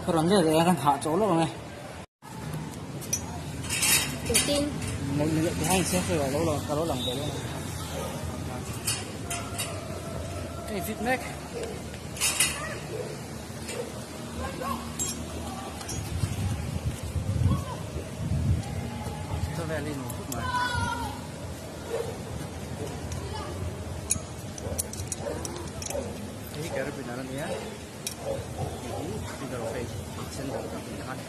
Ka rawn let leh a, kan hah chawh lawk ang e. Engtin? Behind siam sawi lo lo ka lo lang ve lo. Hei fit mek. Khawvel hi nuam khawp mai. Hei hi carabiner a nia. Hei hi figure of eight sen deuh tak ni khan.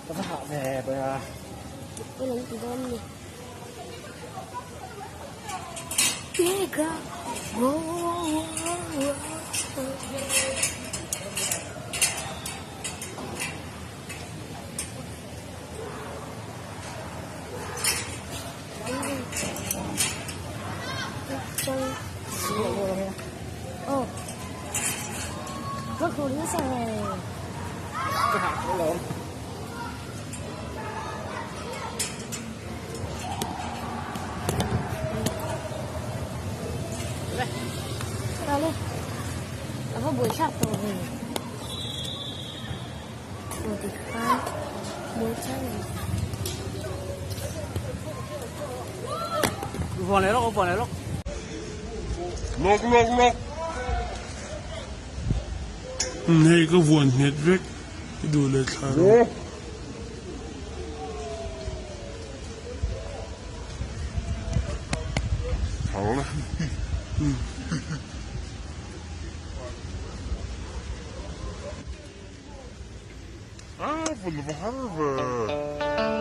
Ka va hah ve bawiha. Ka hah tawh lo. Vòn này lóc, vòn này lóc. Lawk lawk lawk. Hei ka vuan nghet vek i duh leh thla rawh. Ah, vun va har ve.